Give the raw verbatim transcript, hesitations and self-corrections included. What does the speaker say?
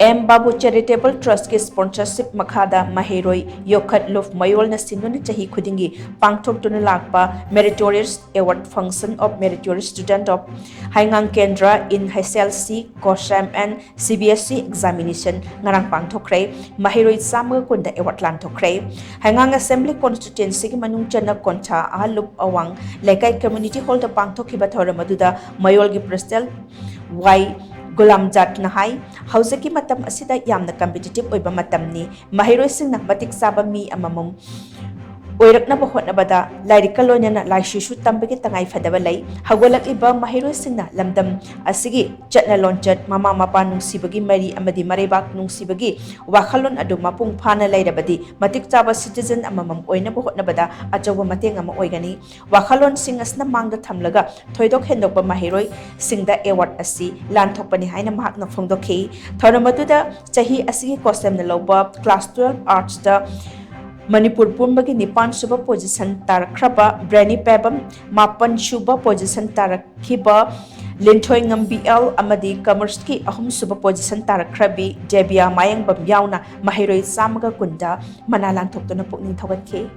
M ꯕꯥꯕꯨ charitable ꯇ꯭ꯔꯁꯀꯤ sponsorship ꯃꯈꯥꯗ ꯃꯍꯩꯔꯣꯏ ꯌꯣꯈꯠꯂꯨꯞ ꯃꯌꯣꯜꯅ ꯁꯤꯟꯗꯨꯅ ꯆꯍꯤ ꯈꯨꯗꯤꯡꯒꯤ ꯄꯥꯡꯊꯣꯛꯇꯨꯅ ꯂꯥꯛꯄ Meritorious Award Function of Meritorious Student of ꯍꯩꯉꯥꯡ ꯀꯦꯟꯗ꯭ꯔ in H S L C, COSEM and C B S E examination ꯉꯔꯥꯡ ꯄꯥꯡꯊꯣꯛꯈ꯭ꯔꯦ꯫ ꯃꯍꯩꯔꯣꯏ ꯆꯥꯝꯃꯒ ꯀꯨꯟꯗ ꯑꯦꯋꯥꯔꯗ ꯂꯥꯟꯊꯣꯛꯈ꯭ꯔꯦ꯫ ꯍꯩꯉꯥꯡ ꯑꯦꯁꯦꯝꯕ꯭ꯂꯤ ꯀꯣꯟꯁꯇꯤꯇ꯭ꯋꯦꯟꯁꯤꯒꯤ ꯃꯅꯨꯡ ꯆꯟꯅ ꯀꯣꯟꯊꯥ ꯑꯍꯜꯂꯨꯞ ꯑꯋꯥꯡ ꯂꯩꯀꯥꯏ ꯀꯝꯃ꯭ꯌꯨꯅꯤꯇꯤ ꯍꯣꯜꯗ ꯄꯥꯡꯊꯣꯛꯈꯤꯕ ꯊꯧꯔꯝ ꯑꯗꯨꯗ ꯃꯌꯣꯜꯒꯤ ꯄ꯭ꯔꯤꯟꯁꯤꯄꯥꯜ ꯋꯥꯏ ꯒꯨꯂꯥꯝꯖꯥꯠꯅ ꯍꯥꯏ, ꯍꯧꯖꯤꯛꯀꯤ ꯃꯇꯝ ꯑꯁꯤꯗ ꯌꯥꯝꯅ ꯀꯝꯄꯤꯇꯤꯇꯤꯚ ꯑꯣꯏꯕ ꯃꯇꯝꯅꯤ꯫ ꯃꯍꯩꯔꯣꯏꯁꯤꯡꯅ ꯃꯇꯤꯛ ꯆꯥꯕ ꯃꯤ ꯑꯃꯃꯝ ꯑꯣꯏꯔꯛꯅꯕ ꯍꯣꯠꯅꯕꯗ ꯂꯥꯏꯔꯤꯛꯀ ꯂꯣꯏꯅꯅ ꯂꯥꯏꯁꯨꯁꯨ ꯇꯝꯕꯒꯤ ꯇꯉꯥꯏ ꯐꯗꯕ ꯂꯩ꯫ ꯍꯧꯒꯠꯂꯛꯂꯤꯕ ꯃꯍꯩꯔꯣꯏꯁꯤꯡꯅ ꯂꯝꯗꯝ ꯑꯁꯤꯒꯤ ꯆꯠꯅ ꯂꯣꯟꯆꯠ, ꯃꯃꯥ ꯃꯄꯥ ꯅꯨꯡꯁꯤꯕꯒꯤ ꯃꯔꯤ ꯑꯃꯗꯤ ꯃꯔꯩꯕꯥꯛ ꯅꯨꯡꯁꯤꯕꯒꯤ ꯋꯥꯈꯜꯂꯣꯟ ꯑꯗꯨ ꯃꯄꯨꯡ ꯐꯥꯅ ꯂꯩꯔꯕꯗꯤ ꯃꯇꯤꯛ ꯆꯥꯕ ꯁꯤꯇꯤꯖꯟ ꯑꯃꯃꯝ ꯑꯣꯏꯅꯕ ꯍꯣꯠꯅꯕꯗ ꯑꯆꯧꯕ ꯃꯇꯦꯡ ꯑꯃ ꯑꯣꯏꯒꯅꯤ꯫ ꯋꯥꯈꯜꯂꯣꯟꯁꯤꯡ ꯑꯁꯤꯅ ꯃꯥꯡꯗ ꯊꯝꯂꯒ ꯊꯣꯏꯗꯣꯛ ꯍꯦꯟꯗꯣꯛꯄ ꯃꯍꯩꯔꯣꯏꯁꯤꯡꯗ ꯑꯦꯋꯥꯔꯗ ꯑꯁꯤ ꯂꯥꯟꯊꯣꯛꯄꯅꯤ ꯍꯥꯏꯅ ꯃꯍꯥꯛꯅ ꯐꯣꯡꯗꯣꯛꯈꯤ꯫ ꯊꯧꯔꯝ ꯑꯗꯨꯗ ꯆꯍꯤ ꯑꯁꯤꯒꯤ ꯀꯣꯁꯦꯝꯅ ꯂꯧꯕ ꯀ꯭ꯂꯥꯁ ꯇꯨꯋꯦꯜꯐ ꯑꯥꯔꯠꯁꯇ ꯃꯅꯤꯄꯨꯔ ꯄꯨꯝꯕꯒꯤ ꯅꯤꯄꯥꯟ ꯁꯨꯕ ꯄꯣꯖꯤꯁꯟ ꯇꯥꯔꯛꯈ꯭ꯔꯕ ꯕ꯭ꯔꯦꯅꯤ ꯄꯦꯕꯝ, ꯃꯥꯄꯟ ꯁꯨꯕ ꯄꯣꯖꯤꯁꯟ ꯇꯥꯔꯛꯈꯤꯕ ꯂꯤꯟꯊꯣꯏ ꯉꯝꯕꯤ ꯑꯦꯜ ꯑꯃꯗꯤ ꯀꯃꯔꯁꯀꯤ ꯑꯍꯨꯝꯁꯨꯕ ꯄꯣꯖꯤꯁꯟ ꯇꯥꯔꯛꯈ꯭ꯔꯕꯤ ꯗꯦꯕꯤꯌꯥ ꯃꯥꯌꯦꯡꯕꯝ ꯌꯥꯎꯅ ꯃꯍꯩꯔꯣꯏ ꯆꯥꯝꯃꯒ ꯀꯨꯟꯗ ꯃꯅꯥ ꯂꯥꯟꯊꯣꯛꯇꯨꯅ ꯄꯨꯛꯅꯤꯡ ꯊꯧꯒꯠꯈꯤ꯫